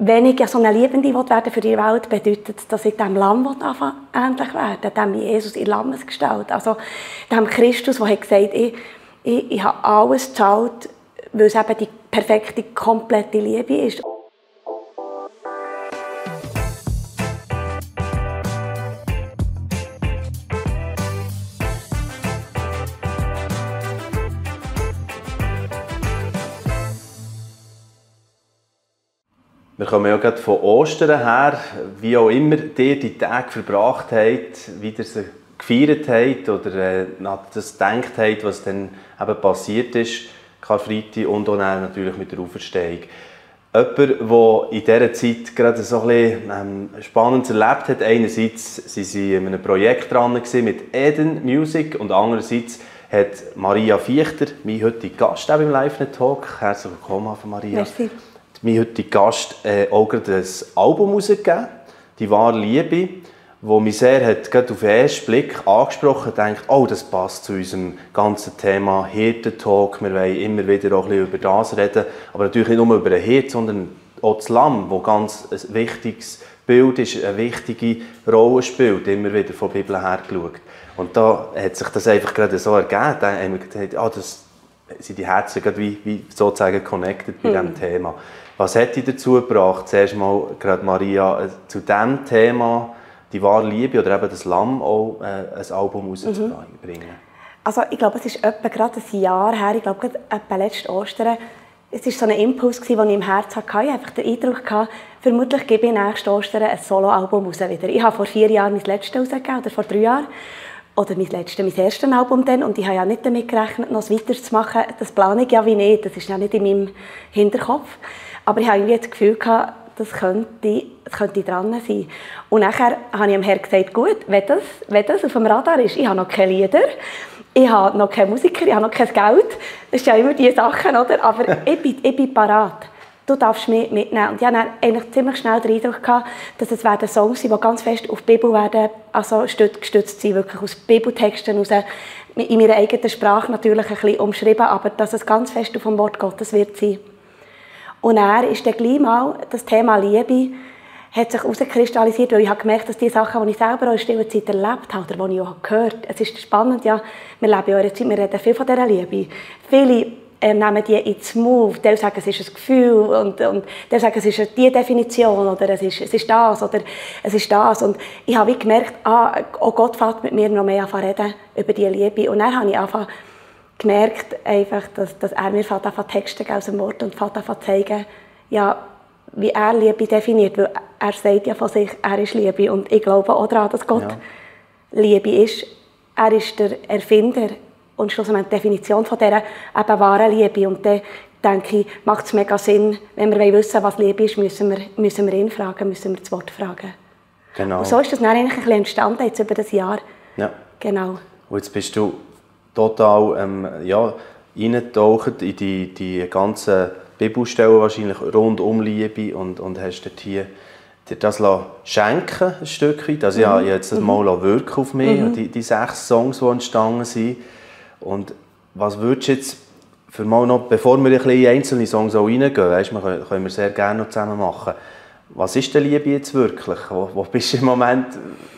wenn ich so eine Liebende werden für die Welt, bedeutet es, dass ich dem Lamm ähnlich werden, dem Jesus in Lammesgestalt. Also dem Christus, der hat gesagt, ich habe alles gezahlt, weil es eben die perfekte, komplette Liebe ist. Wir kommen ja gerade von Ostern her, wie auch immer ihr die Tage verbracht habt, wie ihr sie gefeiert habt oder nach das gedacht habt, was dann eben passiert ist, Karfreitag und auch natürlich mit der Auferstehung. Jemand, der in dieser Zeit gerade so ein bisschen Spannendes erlebt hat, einerseits waren sie in einem Projekt dran mit Eden Music und andererseits hat Maria Fichter, mein heutiger Gast im Live-Talk, herzlich willkommen von Maria. Merci. Mein heutiger Gast auch gerade ein Album herausgegeben, «Die wahre Liebe», das mich sehr hat, gerade auf den ersten Blick angesprochen hat, denkt, oh, das passt zu unserem ganzen Thema Hirtentalk. Wir wollen immer wieder auch ein bisschen über das reden, aber natürlich nicht nur über den Hirt, sondern auch das Lamm, das ganz ein wichtiges Bild ist, eine wichtige Rolle spielt, immer wieder von der Bibel her geschaut. Und da hat sich das einfach gerade so ergeben, da haben wir gedacht, das sind die Herzen gerade wie sozusagen connected bei diesem Thema. Was hat dich dazu gebracht, zuerst mal gerade Maria zu diesem Thema, die wahre Liebe oder eben das Lamm, auch ein Album rauszubringen? Also ich glaube, es ist etwa gerade ein Jahr her, ich glaube etwa letztes Ostern, es war so ein Impuls, den ich im Herzen hatte. Ich hatte einfach den Eindruck, vermutlich gebe ich nächstes Ostern ein Soloalbum raus wieder. Ich habe vor 4 Jahren mein letztes rausgegeben, oder vor 3 Jahren. Oder mein erstes Album dann. Und ich habe ja nicht damit gerechnet, noch weiter zu machen. Das plane ich ja wie nicht. Das ist ja nicht in meinem Hinterkopf. Aber ich habe irgendwie das Gefühl gehabt, das könnte dran sein. Und nachher habe ich dem Herrn gesagt, gut, wenn das auf dem Radar ist, ich habe noch keine Lieder, ich habe noch keine Musiker, ich habe noch kein Geld. Das sind ja immer diese Sachen, oder? Aber ich bin parat. Du darfst mich mitnehmen. Und ich hatte eigentlich ziemlich schnell den Eindruck gehabt, dass es Songs sind, die ganz fest auf die Bibel werden, also gestützt sind, wirklich aus Bibeltexten raus, in meiner eigenen Sprache natürlich ein bisschen umschrieben, aber dass es ganz fest auf dem Wort Gottes wird sein. Und er ist dann gleich mal das Thema Liebe hat sich herauskristallisiert, weil ich habe gemerkt, dass die Sachen, die ich selber auch in stiller Zeit erlebt habe, oder die ich auch gehört habe, es ist spannend, ja, wir leben ja in einer Zeit, wir reden viel von dieser Liebe. Viele nehmen die ins Move, die sagen, es ist ein Gefühl und die sagen, es ist diese Definition oder es ist das oder es ist das. Und ich habe gemerkt, oh Gott fängt mit mir noch mehr an reden über diese Liebe. Und dann habe ich einfach gemerkt, einfach, dass er mir Texte aus dem Wort und zeigen, ja, wie er Liebe definiert, weil er sagt ja von sich, er ist Liebe und ich glaube auch daran, dass Gott Liebe ist. Er ist der Erfinder und schlussendlich die Definition von dieser eben wahren Liebe. Und dann denke ich, macht es mega Sinn, wenn wir wissen, was Liebe ist, müssen wir ihn fragen, müssen wir das Wort fragen. Genau. Und so ist das dann eigentlich ein bisschen entstanden, jetzt über das Jahr. Ja. Genau. Und jetzt bist du total eingetaucht in die ganzen Bibelstellen wahrscheinlich rund um Liebe und hast dort hier dir das schenken, ein Stück weit. Also ich habe jetzt das mal wirken auf mich, die 6 Songs, die entstanden sind. Und was würdest du jetzt für mal noch, bevor wir ein bisschen in einzelne Songs reingehen, weißt, können wir sehr gerne noch zusammen machen. Was ist denn Liebe jetzt wirklich? Wo bist du im Moment?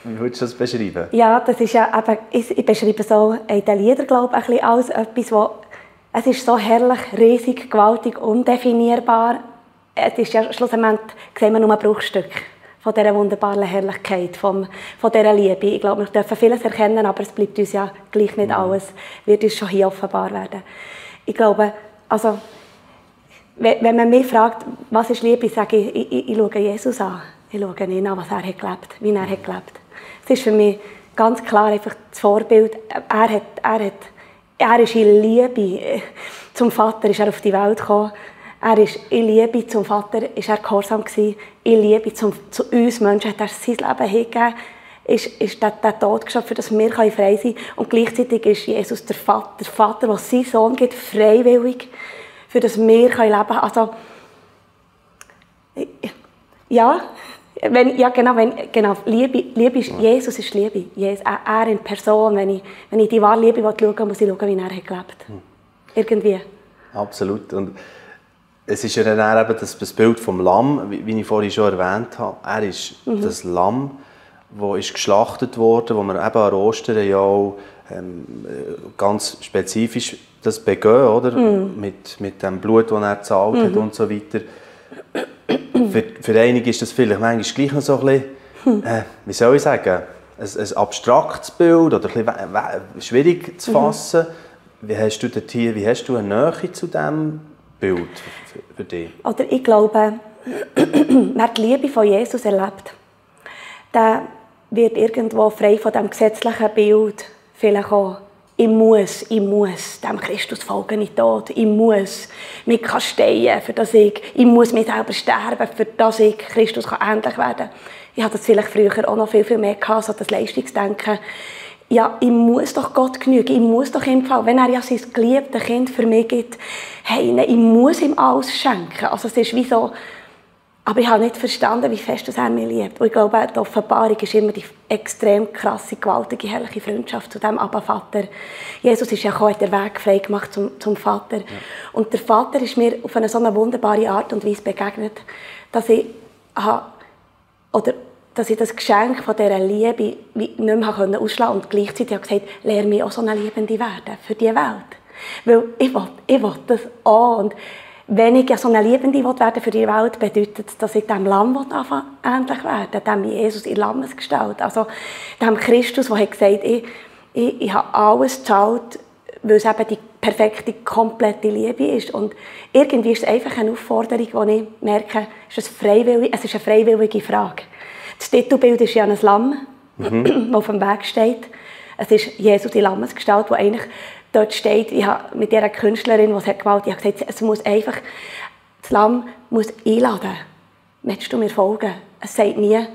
Wie würdest du das beschreiben? Ja, das ist ja eben, ich beschreibe so in den Liedern, glaube ich, ein bisschen als etwas, wo es ist so herrlich, riesig, gewaltig, undefinierbar. Es ist ja schlussendlich, sehen wir nur ein Bruchstück von dieser wunderbaren Herrlichkeit, von dieser Liebe. Ich glaube, wir dürfen vieles erkennen, aber es bleibt uns ja gleich nicht alles. Wird uns schon hier offenbar werden. Ich glaube, also, wenn man mich fragt, was ist Liebe, sage ich schaue Jesus an. Ich schaue ihn an, was er hat gelebt, wie er hat gelebt. Es ist für mich ganz klar einfach das Vorbild. Er ist in Liebe zum Vater ist er auf die Welt gekommen. Er ist in Liebe zum Vater ist er gehorsam gewesen. In Liebe zu uns Menschen hat er sein Leben hingegeben. Ist der Tod gestorben, für dass wir frei sein können. Und gleichzeitig ist Jesus der Vater, der seinen Sohn gibt, freiwillig, für dass wir leben können. Also, ja, Liebe ist, Jesus ist Liebe. Er in Person. Wenn ich die wahre Liebe schauen will, muss ich schauen, wie er hat gelebt. Irgendwie. Absolut. Und es ist ja dann eben das Bild vom Lamm, wie ich vorhin schon erwähnt habe. Er ist das Lamm, das geschlachtet wurde, wo wir eben an Ostern ja auch ganz spezifisch das begehen, oder? Mit dem Blut, das er gezahlt hat und so weiter. Für einige ist das vielleicht manchmal gleich noch so ein bisschen, wie soll ich sagen, ein abstraktes Bild oder ein bisschen schwierig zu fassen. Wie hast du eine Nähe zu diesem Bild für dich? Oder ich glaube, wer die Liebe von Jesus erlebt, der wird irgendwo frei von diesem gesetzlichen Bild vielleicht auch. Ich muss dem Christus folgen in Tod. Ich muss mich kasteien, für das ich muss mich selber sterben, für das ich Christus endlich werden kann. Ich hatte das vielleicht früher auch noch viel mehr gehabt, so das Leistungsdenken. Ja, ich muss doch Gott genügen, ich muss doch ihm gefallen. Wenn er ja sein geliebtes Kind für mich gibt, hey, ich muss ihm alles schenken. Also es ist wie so, aber ich habe nicht verstanden, wie fest er mich liebt. Und ich glaube, die Offenbarung ist immer die extrem krasse, gewaltige, herrliche Freundschaft zu dem Abba-Vater. Jesus ist ja gekommen, hat den Weg frei gemacht zum Vater. Ja. Und der Vater ist mir auf eine so eine wunderbare Art und Weise begegnet, dass ich das Geschenk von dieser Liebe nicht mehr ausschlagen konnte und gleichzeitig habe gesagt, lerne mich auch so eine Liebende werden für diese Welt. Weil ich will das auch. Und wenn ich ja so eine Liebende werden für die Welt, bedeutet es, dass ich dem Lamm ähnlich werde, dem Jesus in Lammesgestalt. Also dem Christus, der gesagt hat, ich habe alles gezahlt, weil es eben die perfekte, komplette Liebe ist. Und irgendwie ist es einfach eine Aufforderung, die ich merke, es ist eine freiwillige Frage. Das Titelbild ist ja ein Lamm, das auf dem Weg steht. Es ist Jesus in Lammesgestalt, der eigentlich dort steht. Ich habe mit dieser Künstlerin, die es hat gewählt, ich habe gesagt, das Lamm muss einladen. Willst du mir folgen? Es sagt nie,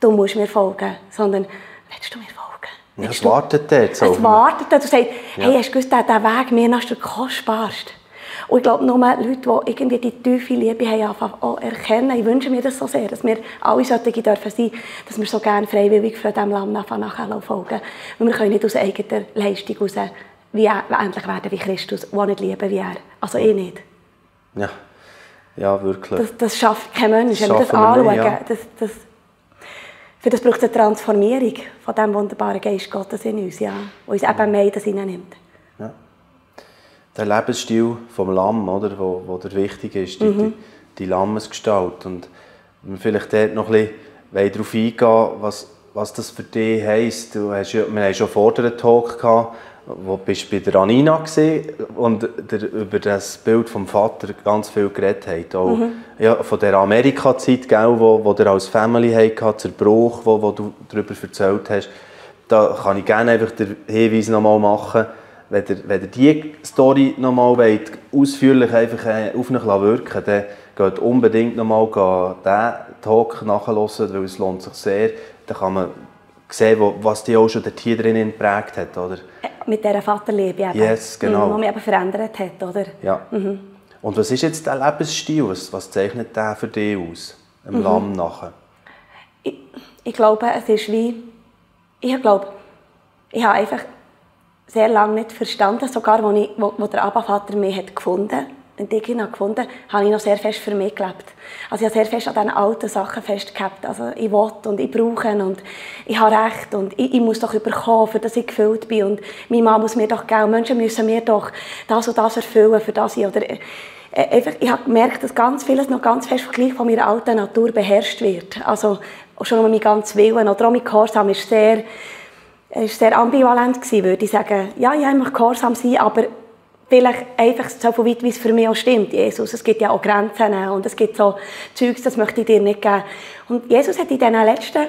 du musst mir folgen, sondern willst du mir folgen? Ja, es wartet dort. Es wartet dort und sagt, hey, hast du gewusst, dieser Weg mir ist der kostbarste. Und ich glaube, nur Leute, die irgendwie die tiefe Liebe haben, erkennen, ich wünsche mir das so sehr, dass wir alle solche dürfen sein, dass wir so gerne freiwillig für diesem Lamm nachher folgen. Weil wir können nicht aus eigener Leistung heraus endlich werden wie Christus, und auch nicht lieben wie er. Also ich nicht. Ja, wirklich. Das schafft kein Mensch, wenn wir das anschauen. Ja. Für das braucht es eine Transformierung von diesem wunderbaren Geist Gottes in uns, ja, der uns eben mehr das hineinnimmt. Ja. Der Lebensstil vom Lamm, oder, wo der wichtige ist, die Lammesgestalt. Und wenn wir vielleicht dort noch ein bisschen darauf eingehen, was das für dich heisst. Wir hatten schon vor dem Talk gehabt, wo bist du bei der Anina und über das Bild vom Vater ganz viel geredet hat. Auch, ja, von der Amerika-Zeit, wo ihr als Family hattet, Zerbruch, wo du darüber erzählt hast. Da kann ich gerne einfach den Hinweis noch mal machen. Wenn ihr diese Story noch mal ausführlich einfach auf euch wirken lassen, dann geht unbedingt noch mal diesen Talk nachhören, weil es lohnt sich sehr. Da kann man sehen, was die auch schon hier drinnen geprägt hat, oder? Mit dieser Vaterliebe eben. Yes, genau. Die mich eben verändert hat, oder? Ja. Und was ist jetzt der Lebensstil? Was zeichnet der für dich aus, dem Lamm nachher? Ich glaube, es ist wie... Ich habe einfach sehr lange nicht verstanden, sogar wo der Abba-Vater mich hat gefunden, und ich ihn gefunden habe, ich noch sehr fest für mich gelebt. Also ich habe sehr fest an diesen alten Sachen festgehabt. Also ich will und ich brauche und ich habe Recht und ich muss doch überkommen, für das ich gefüllt bin. Und meine Mann muss mir doch geben, Menschen müssen mir doch das und das erfüllen, für das ich... ich habe gemerkt, dass ganz vieles noch ganz fest von meiner alten Natur beherrscht wird. Also schon um mein ganzes Willen. Oder auch mein Gehorsam ist sehr ambivalent gewesen, würde ich sagen. Ja, ich möchte gehorsam sein, aber vielleicht einfach so weit, wie es für mich auch stimmt. Jesus, es gibt ja auch Grenzen und es gibt so Zeugs, das möchte ich dir nicht geben. Und Jesus hat in den letzten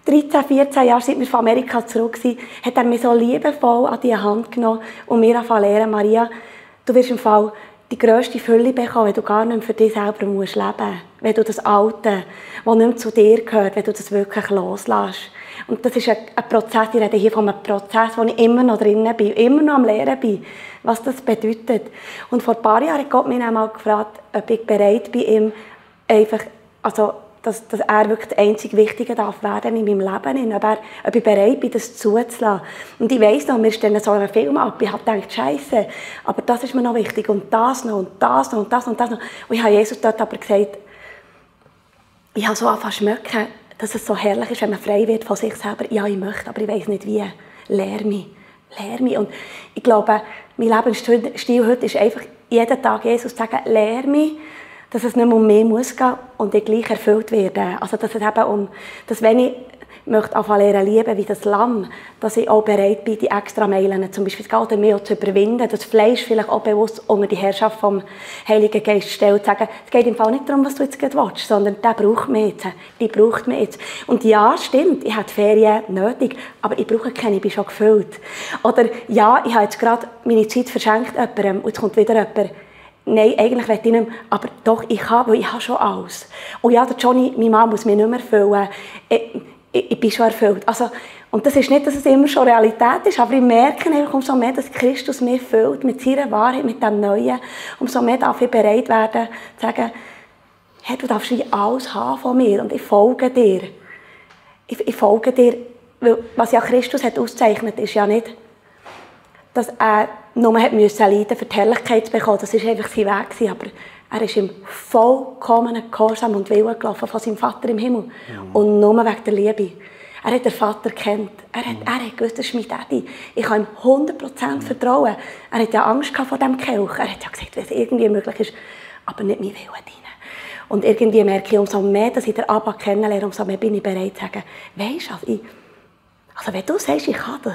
13, 14 Jahren, seit wir von Amerika zurück sind, hat er mich so liebevoll an die Hand genommen und mir angefangen zu lehren, Maria, du wirst im Fall die grösste Fülle bekommen, wenn du gar nicht mehr für dich selber leben musst. Wenn du das Alte, das nicht mehr zu dir gehört, wenn du das wirklich loslässt. Und das ist ein Prozess, ich rede hier von einem Prozess, wo ich immer noch drinnen bin, immer noch am Lehren bin, was das bedeutet. Und vor ein paar Jahren hat Gott mich einmal gefragt, ob ich bereit bin, ihm einfach, also dass er wirklich das einzig Wichtige darf werden in meinem Leben, ob ich bereit bin, das zuzulassen. Und ich weiss noch, wir stellen so einen Film ab, ich habe gedacht, Scheisse, aber das ist mir noch wichtig und das noch und das noch und das und das noch. Und ich habe Jesus dort aber gesagt, ich habe so angefangen zu schmecken, dass es so herrlich ist, wenn man frei wird von sich selber. Ja, ich möchte, aber ich weiss nicht wie. Lehr mich. Und ich glaube, mein Lebensstil heute ist einfach, jeden Tag Jesus zu sagen, lehr mich, dass es nicht mehr um mich muss gehen und ich gleich erfüllt werde. Also, dass es eben dass wenn ich möchte anfangen lieben wie das Lamm, dass ich auch bereit bin, die extra Meilen, zum Beispiel es geht mir auch zu überwinden, das Fleisch vielleicht auch bewusst unter die Herrschaft vom Heiligen Geist stellt, zu sagen, es geht im Fall nicht darum, was du jetzt gerade willst, sondern der braucht mich jetzt, die braucht mich jetzt. Und ja, stimmt, ich habe Ferien nötig, aber ich brauche keine, ich bin schon gefüllt. Oder ja, ich habe jetzt gerade meine Zeit verschenkt jemandem und jetzt kommt wieder jemand, nein, eigentlich will ich nicht mehr, aber doch, ich habe schon alles. Und ja, der Johnny, mein Mann, muss mich nicht mehr erfüllen. Ich bin schon erfüllt. Also, und das ist nicht, dass es immer schon Realität ist, aber ich merke einfach umso mehr, dass Christus mich füllt mit seiner Wahrheit, mit dem Neuen. Umso mehr darf ich bereit werden, zu sagen, hey, du darfst alles haben von mir und ich folge dir. Ich folge dir, weil was ja Christus hat auszeichnet, ist ja nicht, dass er nur leiden musste, für die Herrlichkeit zu bekommen. Das war einfach sein Weg, aber er ist im vollkommenen Gehorsam und Willen gelaufen von seinem Vater im Himmel. Und nur wegen der Liebe. Er hat den Vater kennt. Er hat gewusst, das ist mein Daddy. Ich kann ihm 100% vertrauen. Er hat ja Angst vor diesem Kelch. Er hat ja gesagt, wenn es irgendwie möglich ist, aber nicht mein Willen dienen. Und irgendwie merke ich, umso mehr, dass ich den Abba kennenlerne, umso mehr bin ich bereit zu sagen, weisst du, also wenn du sagst, ich kann das,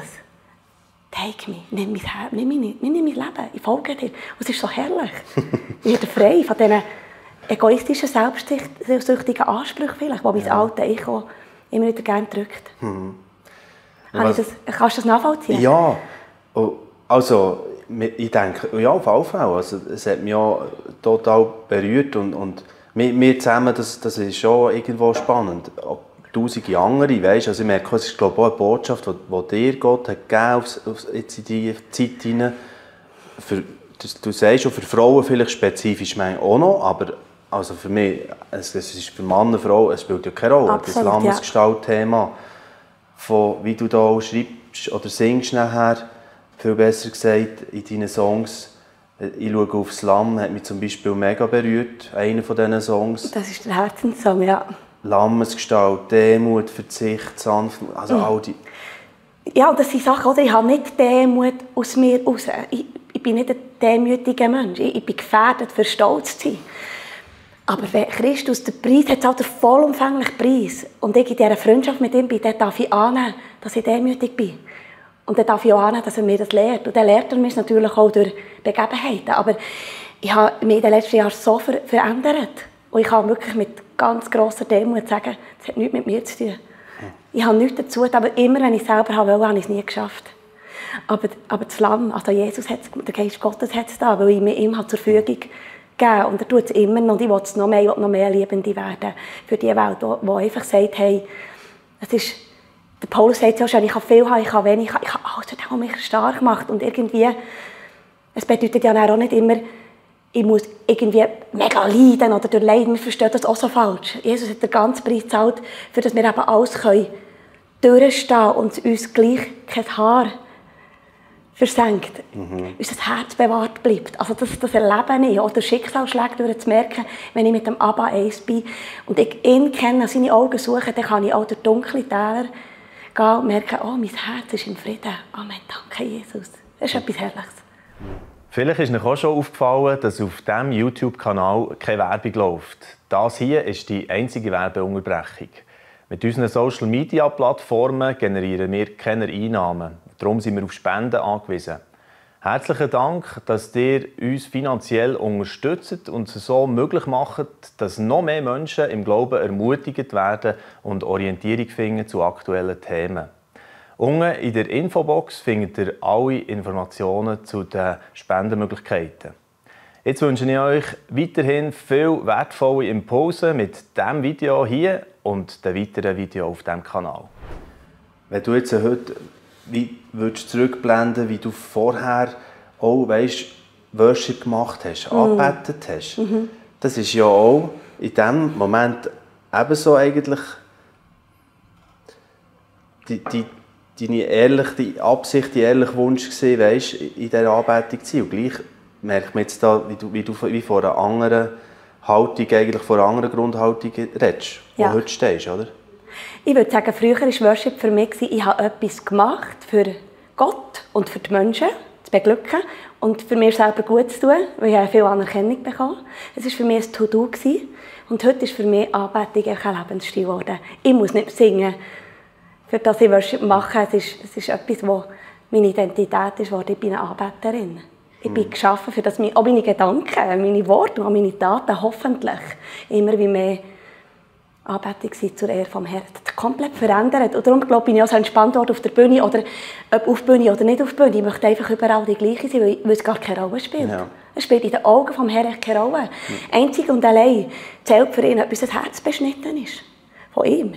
take mich, nimm mein Leben, ich folge dir. Und es ist so herrlich. Ich werde frei von diesen egoistischen, selbstsüchtigen Ansprüchen, vielleicht, die mein altes Ich auch immer wieder gerne drückt. Kannst du das nachvollziehen? Ja, also ich denke, ja, auf jeden Fall. Also, es hat mich auch total berührt und wir zusammen, das ist schon irgendwo spannend. Tausende andere, weißt? Also ich merke, es ist glaube ich, auch eine Botschaft, die dir Gott hat gegeben jetzt in diese Zeit hinein. Du sagst schon, für Frauen vielleicht spezifisch auch noch, aber also für mich, es ist für Mann und Frau, es spielt ja keine Rolle. Absolut, das Lammesgestalt-Thema, wie du da schreibst oder singst nachher, viel besser gesagt, in deinen Songs. Ich schaue aufs Lamm, hat mich zum Beispiel mega berührt, einer von diesen Songs. Das ist der Herzenssong, ja. Lammesgestalt, Demut, Verzicht, Sanftmut, also all die... Ja, das sind Sachen, oder? Ich habe nicht Demut aus mir raus. Ich bin nicht ein demütiger Mensch. Ich bin gefährdet, für stolz zu sein. Aber wenn Christus den Preis hat, auch den vollumfänglichen Preis, und ich in dieser Freundschaft mit ihm bin, dann darf ich annehmen, dass ich demütig bin. Und dann darf ich auch annehmen, dass er mir das lehrt. Und dann lehrt er mich natürlich auch durch Begebenheiten. Aber ich habe mich in den letzten Jahren so verändert. Und ich kann wirklich mit ganz grosser Demut sagen, das hat nichts mit mir zu tun. Ich habe nichts dazu, aber immer, wenn ich selber wollte, habe ich es nie geschafft. Aber das Lamm, also Jesus, der Geist Gottes hat es da, weil ich mir ihm zur Verfügung gegeben und er tut es immer noch. Und ich will es noch mehr Liebende werden für die Welt, die einfach sagt, hey, es ist, der Paulus sagt ja schon, ich kann viel haben, ich kann wenig, ich kann alles, was mich stark macht. Und irgendwie, es bedeutet ja auch nicht immer, ich muss irgendwie mega leiden oder durch Leiden. Wir verstehen das auch so falsch. Jesus hat den ganzen Preis gezahlt, für dass wir eben alles durchstehen können und uns gleich kein Haar versenkt. Unser Herz bewahrt bleibt. Also das erlebe ich. Oder Schicksalsschläge durch zu merken, wenn ich mit dem Abba eins bin und ich ihn kenne, seine Augen suche, dann kann ich auch durch dunkle Täler gehen und merken, oh, mein Herz ist im Frieden. Amen, danke Jesus. Das ist etwas Herrliches. Vielleicht ist euch auch schon aufgefallen, dass auf diesem YouTube-Kanal keine Werbung läuft. Das hier ist die einzige Werbeunterbrechung. Mit unseren Social-Media-Plattformen generieren wir keine Einnahmen. Darum sind wir auf Spenden angewiesen. Herzlichen Dank, dass ihr uns finanziell unterstützt und es so möglich macht, dass noch mehr Menschen im Glauben ermutigt werden und Orientierung finden zu aktuellen Themen. Unten in der Infobox findet ihr alle Informationen zu den Spendenmöglichkeiten. Jetzt wünsche ich euch weiterhin viel wertvolle Impulse mit diesem Video hier und den weiteren Videos auf diesem Kanal. Wenn du jetzt heute würdest zurückblenden, wie du vorher auch Worship gemacht hast, angebetet hast, das ist ja auch in dem Moment ebenso eigentlich deine ehrliche Absicht, dein ehrlicher Wunsch gesehen, weißt, in dieser Anbetung zu sein. Und gleich merkt man jetzt da, wie vor einer anderen Haltung, eigentlich vor einer anderen Grundhaltung redest, wo du heute stehst, oder? Ich würde sagen, früher war Worship für mich, ich habe etwas gemacht für Gott und für die Menschen zu beglücken und für mich selber gut zu tun, weil ich viel Anerkennung bekam. Es war für mich ein To-Do und heute ist für mich Anbetung ein Lebensstil geworden. Ich muss nicht singen, für das ich Worship mache. Es ist etwas, das meine Identität ist. Ich bin eine Anbeterin. Ich bin geschaffen, für das auch meine Gedanken, meine Worte und meine Taten hoffentlich immer wie mehr Anbetung sind zur Ehre vom Herrn. Das komplett verändert. Und darum glaube ich, bin ich auch so entspannt worden auf der Bühne, oder ob auf der Bühne oder nicht auf der Bühne. Ich möchte einfach überall die gleiche sein, weil es gar keine Rolle spielt. Ja. Es spielt in den Augen vom Herrn keine Rolle. Einzig und allein zählt für ihn, ob unser Herz beschnitten ist. Von ihm.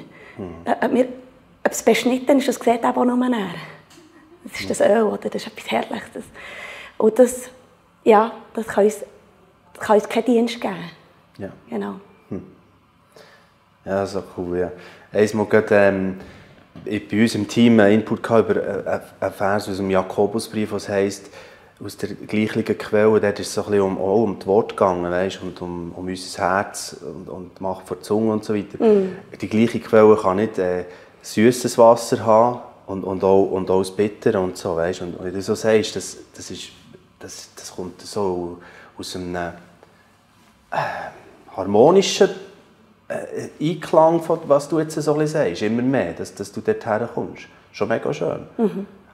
Ob es beschnitten ist, das sieht eben auch nur er. Das ist das Öl, oder? Das ist etwas Herrliches. Und das kann uns keinen Dienst geben. Ja. Genau. Ja, so cool, ja. Einmal gerade, bei uns im Team einen Input über einen Vers aus dem Jakobusbrief, was heisst, aus der gleichen Quelle, dort ist es so ein bisschen um das Wort gegangen, weißt, und um unser Herz und die Macht der Zunge und so weiter. Die gleiche Quelle kann nicht süßes Wasser haben und auch das Bittere und so, weißt. Und wenn du so sagst, das kommt so aus einem harmonischen Einklang von was du jetzt so ein bisschen sagst, immer mehr, dass du dort herkommst. Schon mega schön.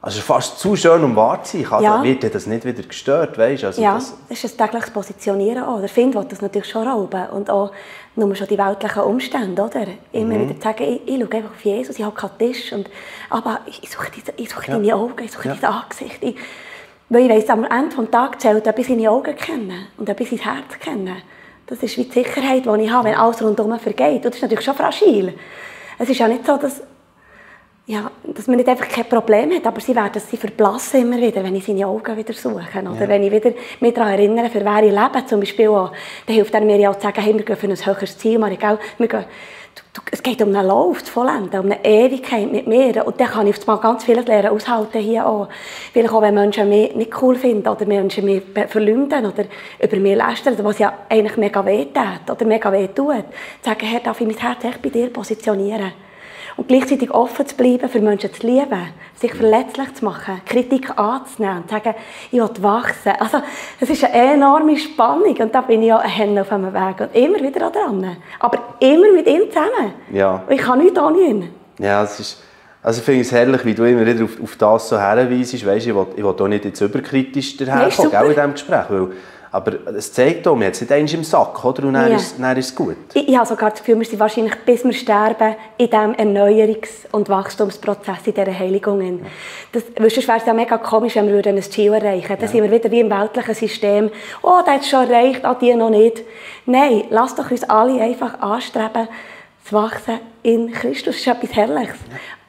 Also fast zu schön, um wahr zu sein. Wird dir das nicht wieder gestört, weißt? Also das ist ein tägliches Positionieren auch. Der Find will das natürlich schon rauben. Und auch nur schon die weltlichen Umstände, oder? Immer wieder zu sagen, ich schaue einfach auf Jesus, ich habe keinen Tisch. Aber ich suche deine Augen, ich suche dein Angesicht. Weil ich weiss, am Ende des Tages zählt, ob ich seine Augen kenne und ob ich sein Herz kenne. Das ist wie die Sicherheit, die ich habe, wenn alles rundherum vergeht. Und das ist natürlich schon fragil. Es ist ja nicht so, dass man nicht einfach kein Problem hat, aber sie verblassen immer wieder, wenn ich seine Augen wieder suche. Oder wenn ich wieder mich daran erinnere, für wer ich lebe, zum Beispiel auch. Dann hilft er mir ja auch zu sagen, hey, wir gehen für ein höheres Ziel, es geht um einen Lauf zu vollenden, um eine Ewigkeit mit mir. Und dann kann ich mal ganz vieles lernen, aushalten hier auch. Vielleicht auch, wenn Menschen mich nicht cool finden oder Menschen mich verleumden oder über mich lästern, was ja eigentlich mega weh tut oder mega weh tut. Sagen, Herr, darf ich mein Herz echt bei dir positionieren? Und gleichzeitig offen zu bleiben, für Menschen zu lieben, sich verletzlich zu machen, Kritik anzunehmen und zu sagen, ich will wachsen. Also, es ist eine enorme Spannung und da bin ich auch ein auf einem Weg und immer wieder dran. Aber immer mit ihm zusammen. Ja. Ich kann nichts ohne ihn. Ja, also ich finde es herrlich, wie du immer wieder auf das so hinweisst. Weißt, ich will auch nicht jetzt überkritisch daherkommen, in diesem Gespräch. Aber es zeigt auch, wir haben es nicht einmal im Sack, oder? Und dann ist es gut. Ich habe sogar das Gefühl, wir sind wahrscheinlich, bis wir sterben, in diesem Erneuerungs- und Wachstumsprozess, in dieser Heiligung. Sonst wäre es ja mega komisch, wenn wir ein Ziel erreichen würden. Dann sind wir wieder wie im weltlichen System. Oh, der hat es schon erreicht, die noch nicht. Nein, lass doch uns alle einfach anstreben, zu wachsen in Christus. Das ist etwas Herrliches.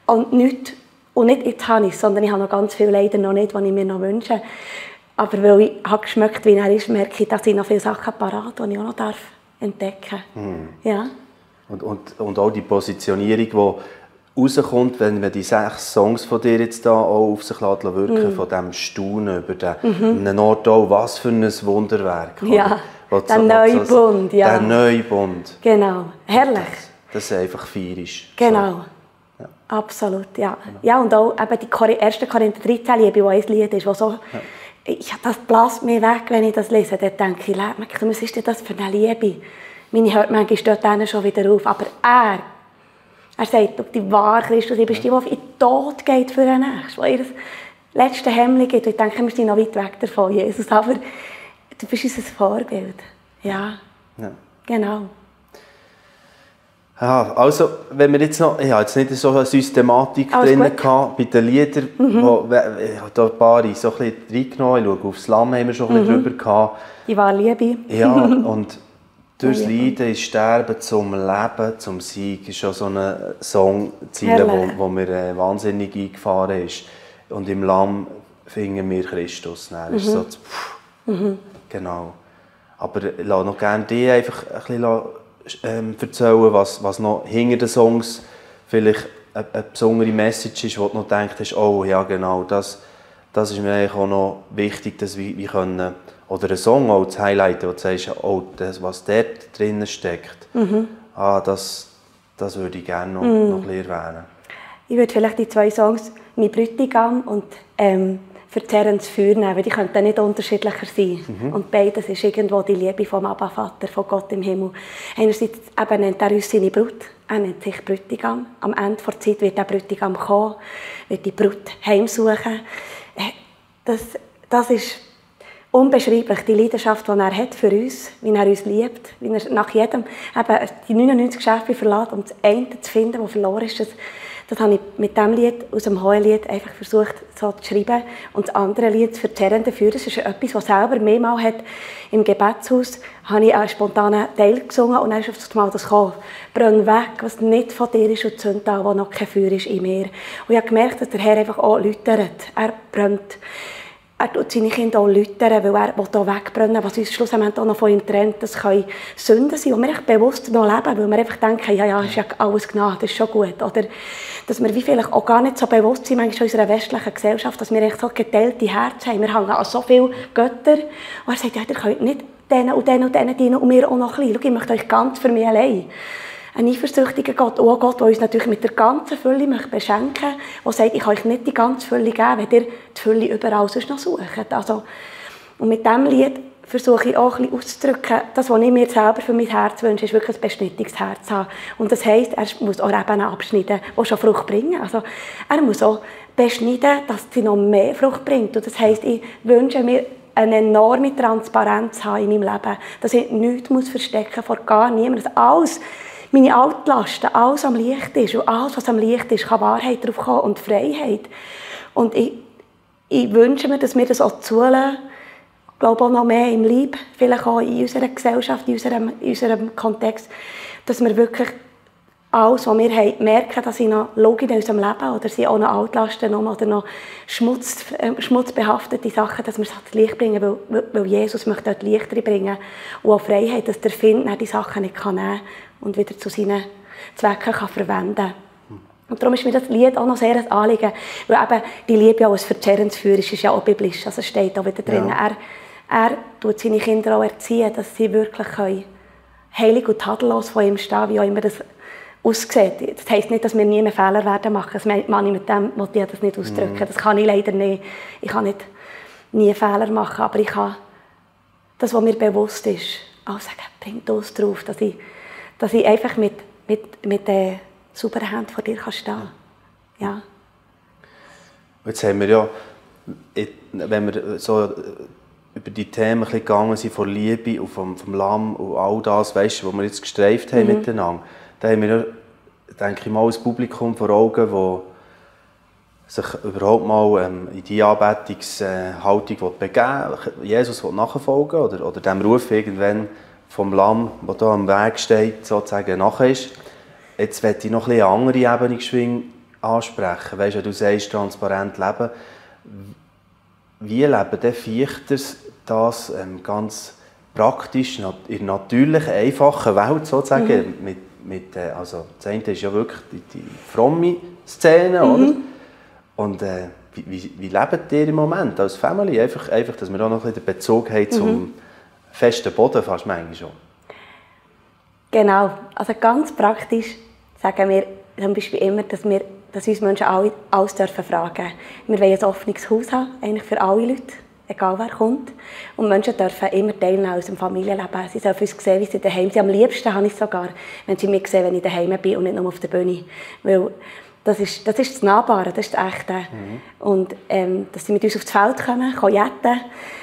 Und nicht jetzt habe ich es, sondern ich habe noch ganz viel leider noch nicht, was ich mir noch wünsche. Aber weil ich habe geschmeckt, wie er ist, merke ich, dass ich noch viele Sachen parat, die ich auch noch entdecken darf. Ja. Und auch die Positionierung, die rauskommt, wenn man die 6 Songs von dir jetzt da auch auf sich wirken, von diesem Staunen über einen Ort auch, was für ein Wunderwerk. Ja, der neue Bund. Ja. Der neue Bund. Genau, herrlich. Das ist einfach feirisch. Genau. So. Ja. Absolut, ja. Genau. Ja, und auch eben die 1. Korinther 13 Liebe, die ein Lied ist, wo so... Das bläst mir weg, wenn ich das lese. Dann denke ich, was ist denn das für eine Liebe? Meine hört manchmal dort schon wieder auf. Aber er sagt, die wahre Christus, ich bin die in den Tod geht für den Nächsten, die ihr letzte Hemmli gibt. Und ich denke, wir sind noch weit weg davon, Jesus. Aber du bist unser Vorbild. Ja. Genau. Ja, also, wenn wir jetzt noch, ich habe jetzt nicht so eine Systematik drin gehabt, bei den Liedern, ich habe da ein paar so ein bisschen reingenommen, ich schaue aufs Lamm, haben wir schon ein bisschen drüber gehabt. Die wahre Liebe. Ja, und durchs Leiden ist Sterben zum Leben, zum Sieg, ist schon so ein Songziel, wo mir wahnsinnig eingefahren ist. Und im Lamm finden wir Christus. Dann ist so, genau. Aber ich lasse noch gerne dich einfach ein bisschen erzählen, was noch hinter den Songs vielleicht eine besondere Message ist, wo du noch denkst, oh ja genau, das ist mir eigentlich auch noch wichtig, dass wir können, oder einen Song auch zu highlighten, wo du sagst, oh, das, was dort drinnen steckt, das würde ich gerne noch ein bisschen erwähnen. Ich würde vielleicht die 2 Songs «Mein Bräutigam» und «Verzerrendes Feuer» nehmen, weil die könnten nicht unterschiedlicher sein. Und beides ist irgendwo die Liebe vom Abba-Vater, von Gott im Himmel. Einerseits eben nennt er uns seine Brut, er nennt sich Bräutigam. Am Ende der Zeit wird der Bräutigam kommen, wird die Brut heimsuchen. Das ist unbeschreiblich, die Leidenschaft, die er hat für uns, wie er uns liebt, wie er nach jedem eben die 99 Schäfe verlässt, um das eine zu finden, das verloren ist. Das habe ich mit diesem Lied, aus dem Hohelied, einfach versucht so zu schreiben. Und das andere Lied, das Verzerrende Feuer, das ist etwas, was selber mehrmals hat. Im Gebetshaus habe ich einen spontanen Teil gesungen und dann ist auf einmal das gekommen. Brenn weg, was nicht von dir ist und zünd an, wo noch kein Feuer ist in mir. Und ich habe gemerkt, dass der Herr einfach auch läutert. Er brennt. Er tut seine Kinder auch läutern, weil er hier wegbrennen, was uns schlussendlich auch noch von ihm trennt. Das können Sünden sein, die wir echt bewusst noch leben, weil wir einfach denken, ja, ist ja alles Gnade, das ist schon gut. Oder dass wir wie vielleicht auch gar nicht so bewusst sind, manchmal in unserer westlichen Gesellschaft, dass wir echt so geteilte Herzen haben. Wir hängen an so viele Götter. Und er sagt, ja, ihr könnt nicht denen und denen und denen dienen und mir auch noch ein bisschen. Schau, ich möchte euch ganz für mich allein. Ein eifersüchtiger Gott, auch ein Gott, der uns natürlich mit der ganzen Fülle beschenken möchte, der sagt, ich kann euch nicht die ganze Fülle geben, wenn ihr die Fülle überall sonst noch sucht. Also, und mit diesem Lied versuche ich auch ein bisschen auszudrücken, das, was ich mir selber für mein Herz wünsche, ist wirklich ein beschnittiges Herz zu haben. Und das heisst, er muss auch Reben abschneiden, die schon Frucht bringen. Also, er muss auch beschneiden, dass sie noch mehr Frucht bringt. Und das heisst, ich wünsche mir eine enorme Transparenz haben in meinem Leben, dass ich nichts verstecken vor gar niemandem, dass alles, meine Altlasten, alles am Licht ist. Und alles, was am Licht ist, kann Wahrheit drauf kommen und Freiheit. Und ich wünsche mir, dass wir das auch zulassen. Ich glaube auch noch mehr im Lieb, vielleicht auch in unserer Gesellschaft, in unserem Kontext, dass wir wirklich alles, was wir haben, merken, dass sie noch Logik in unserem Leben oder sie auch noch Altlasten oder noch schmutzbehaftete Sachen, dass wir es ans Licht bringen, weil Jesus möchte dort Licht bringen und auch Freiheit, dass der Find die Sachen nicht nehmen kann und wieder zu seinen Zwecken kann verwenden kann. Und darum ist mir das Lied auch noch sehr ein Anliegen, weil eben die Liebe auch ein verzerrendes Feuer ist ja auch biblisch, also es steht auch wieder drin. Ja. Er tut seine Kinder auch erziehen, dass sie wirklich heilig und tadellos von ihm stehen, wie auch immer das aussieht. Das heisst nicht, dass wir nie mehr Fehler werden machen. Das meine ich mit dem, wollte ich das nicht ausdrücken. Das kann ich leider nicht. Ich kann nicht nie Fehler machen, aber ich kann das, was mir bewusst ist, auch sagen, bring das drauf, dass ich einfach mit der sauberen Hand vor dir stehen kann. Ja. Jetzt haben wir ja, wenn wir so über die Themen gegangen sind, von Liebe und vom Lamm und all das, weißt, was wir jetzt gestreift haben miteinander, da haben wir, denke ich mal, ein Publikum vor Augen, das sich überhaupt mal in die Anbetungshaltung begeben will, Jesus nachfolgen oder dem Ruf irgendwann vom Lamm, das hier am Weg steht, sozusagen nachher ist. Jetzt möchte ich noch ein bisschen eine andere Ebene geschwind ansprechen. Weißt du, du sagst, transparent leben. Wie leben die Viechter das ganz praktisch, in der natürlichen, einfachen Welt sozusagen? Also das eine ist ja wirklich die fromme Szene, oder? Und wie lebt ihr im Moment als Family? Einfach, dass wir auch noch ein bisschen den Bezug haben zum festen Boden, fast manchmal schon. Genau, also ganz praktisch sagen wir zum Beispiel immer, dass uns Menschen alles dürfen fragen. Wir wollen ein offenes Haus haben, eigentlich für alle Leute, egal wer kommt. Und Menschen dürfen immer teilnehmen aus dem Familienleben. Sie dürfen uns sehen, wie sie daheim sind. Am liebsten habe ich es sogar, wenn sie mich sehen, wenn ich daheim bin und nicht nur auf der Bühne. Weil das ist das Nahbare, das ist das Echte. Und dass sie mit uns aufs Feld kommen, jetten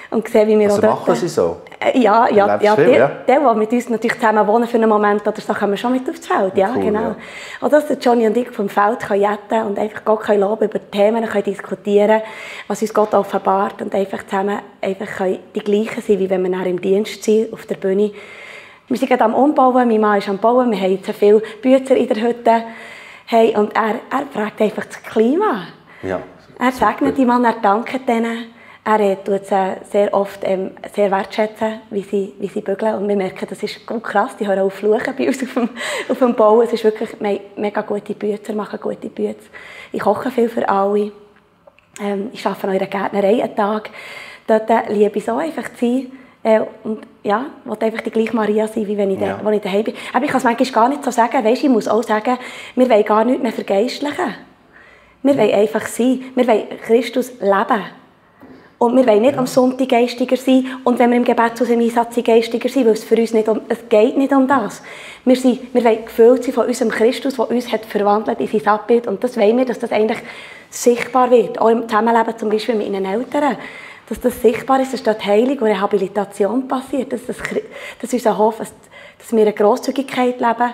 und sehen, wie wir also auch dort... machen sie so? Ja, die mit uns natürlich zusammen wohnen für einen Moment oder so, kommen schon mit aufs Feld. Ja, cool, genau. Ja. Oder dass Johnny und ich vom Feld jetten und einfach Gott loben, über die Themen diskutieren, was uns Gott offenbart und einfach zusammen die gleichen sein, wie wenn wir im Dienst sind, auf der Bühne. Wir sind gerade am Umbauen, mein Mann ist am Bauen, wir haben jetzt viele Bücher in der Hütte. Hey, und er fragt einfach das Klima. Ja, er segnet die Mann, er dankt denen. Er tut sie sehr oft sehr wertschätzen, wie sie bügeln. Und wir merken, das ist krass, die hören auf Fluchen bei uns auf dem Bau. Es ist wirklich mega gute Bützer, machen gute Bützer. Ich koche viel für alle. Ich arbeite noch in einer Gärtnerei einen Tag. Dort liebe ich so einfach zu sein. Und ja, ich will einfach die gleiche Maria sein, wie wenn ich daheim bin. Aber ich kann es manchmal gar nicht so sagen. Weißt, ich muss auch sagen, wir wollen gar nichts mehr vergeistlichen. Wir wollen einfach sein. Wir wollen Christus leben. Und wir wollen nicht am Sonntag geistiger sein und wenn wir im Gebet zu unserem Einsatz sind, geistiger sein, weil es für uns es geht nicht um das. Wir wollen gefüllt sein von unserem Christus, der uns hat verwandelt in sein Abbild. Und das wollen wir, dass das eigentlich sichtbar wird. Auch im Zusammenleben zum Beispiel mit unseren Eltern. Dass das sichtbar ist, dass dort Heilung und Rehabilitation passiert. Dass unser Hof, dass wir eine Grosszügigkeit leben,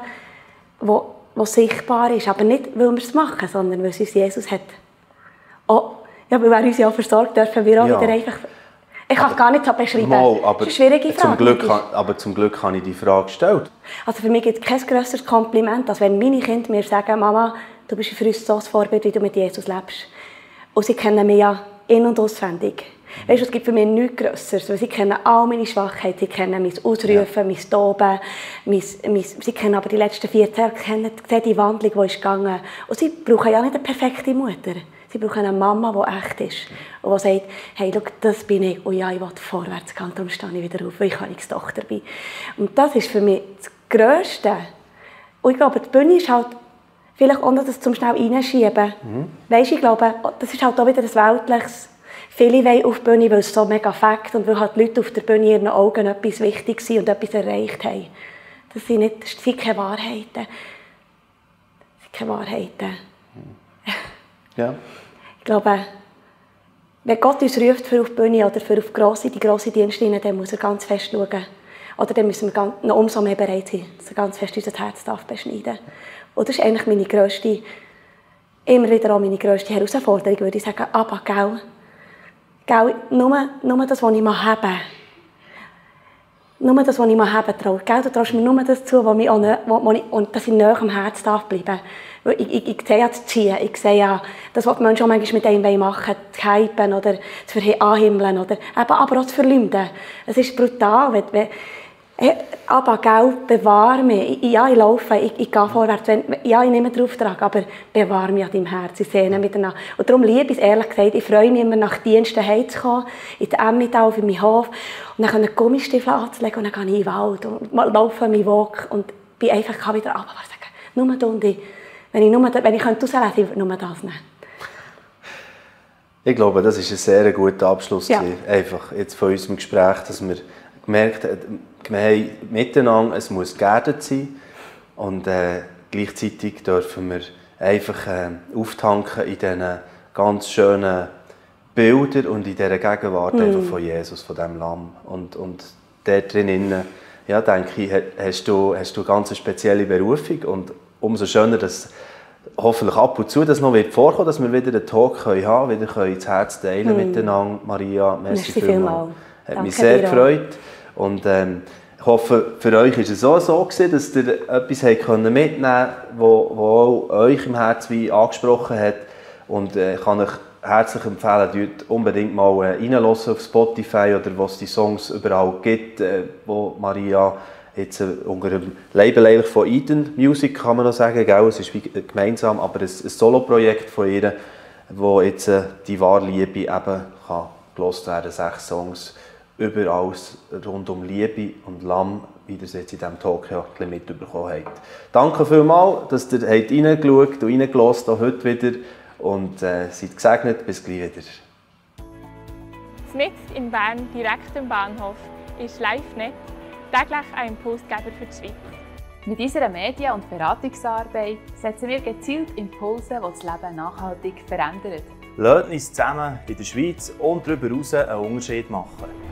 die sichtbar ist. Aber nicht, weil wir es machen, sondern weil es uns Jesus hat. Ja, weil er uns ja versorgt, dürfen wir auch wieder einfach... Ich kann es gar nicht so beschreiben. Das ist eine schwierige Frage. Aber zum Glück habe ich die Frage gestellt. Also für mich gibt es kein grösseres Kompliment, als wenn meine Kinder mir sagen, Mama, du bist für uns so ein Vorbild, wie du mit Jesus lebst. Und sie kennen mich ja in- und auswendig. Weißt du, es gibt für mich nichts Grösseres, weil sie kennen all meine Schwachheiten, sie kennen mein Ausrufen, mein Toben, sie kennen aber die letzten 14 Jahre, sehen die Wandlung, die ist gegangen. Und sie brauchen ja nicht eine perfekte Mutter. Sie brauchen eine Mama, die echt ist und die sagt, hey, schau, das bin ich und ja, ich will vorwärts gehen, darum stehe ich wieder auf, weil ich Königstochter bin. Und das ist für mich das Grösste. Und ich glaube, die Bühne ist halt vielleicht ohne das zum schnell reinschieben. Weisst, ich glaube, das ist halt auch wieder das Weltliches. Viele wollen auf die Bühne, weil es so mega fängt und weil halt die Leute auf der Bühne in ihren Augen etwas wichtig sind und etwas erreicht haben. Das sind keine Wahrheiten. Das sind keine Wahrheiten. Ja. Ich glaube, wenn Gott uns ruft für auf die Bühne oder für auf die grosse Dienste hinein, dann muss er ganz fest schauen. Oder dann müssen wir noch umso mehr bereit sein, dass er ganz fest unser Herz beschneiden darf. Und das ist eigentlich immer wieder auch meine grösste Herausforderung, würde ich sagen, aber gell, nur das, was ich mal habe. Nur das, was ich mal habe, traue. Du traust mir nur das zu, und dass ich näher am Herz bleiben darf. Ich sehe ja das Ziehen, ich sehe ja das, was die Menschen auch manchmal mit einem machen wollen, zu hypen oder zu anhimmeln oder aber auch zu verleumden. Es ist brutal. Aber gell, bewahre mich. Ja, ich laufe, ich gehe vorwärts. Ja, ich nehme den Auftrag, aber bewahre mich an deinem Herz. Ich sehe miteinander. Und darum liebe ich es, ehrlich gesagt. Ich freue mich immer, nach Diensten heimzukommen, in den Emmental, auf meinen Hof, und dann einen Gummistiefel anzulegen und dann gehe ich in den Wald und laufe meinen Walk und bin einfach wieder runter. Nur du und ich. Wenn ich herauslesen könnte, würde ich nur das nehmen. Ich glaube, das war ein sehr guter Abschluss. Ja. Einfach jetzt von unserem Gespräch, dass wir gemerkt haben, wir haben miteinander, es muss geerdet sein und gleichzeitig dürfen wir einfach auftanken in diesen ganz schönen Bildern und in dieser Gegenwart einfach von Jesus, von diesem Lamm. Und dort drinnen, ja, denke ich, hast du eine ganz spezielle Berufung und umso schöner, dass hoffentlich ab und zu das noch vorkommen wird, dass wir wieder einen Talk haben können, wieder ins Herz teilen miteinander. Maria, merci vielmals. Hat mich sehr gefreut. Und ich hoffe, für euch war es auch so gewesen, dass ihr etwas mitnehmen könnt, was euch im Herzen angesprochen hat. Und ich kann euch herzlich empfehlen, dort unbedingt mal reinhören auf Spotify oder wo es die Songs überall gibt, wo Maria jetzt unter dem Label von Eden Music, kann man noch sagen, gell? Es ist gemeinsam, aber ein Solo-Projekt von ihr, wo jetzt die wahre Liebe eben gehört werden, 6 Songs über alles rund um Liebe und Lamm, wie ihr es jetzt in diesem Talk ja mitbekommen habt. Danke vielmals, dass ihr reingeschaut und reingelassen habt, auch heute wieder, und seid gesegnet, bis gleich wieder. Mitten in Bern, direkt am Bahnhof, ist LiveNet täglich ein Impulsgeber für die Schweiz. Mit unserer Medien- und Beratungsarbeit setzen wir gezielt Impulse, die das Leben nachhaltig verändern. Lasst uns zusammen in der Schweiz und darüber hinaus einen Unterschied machen.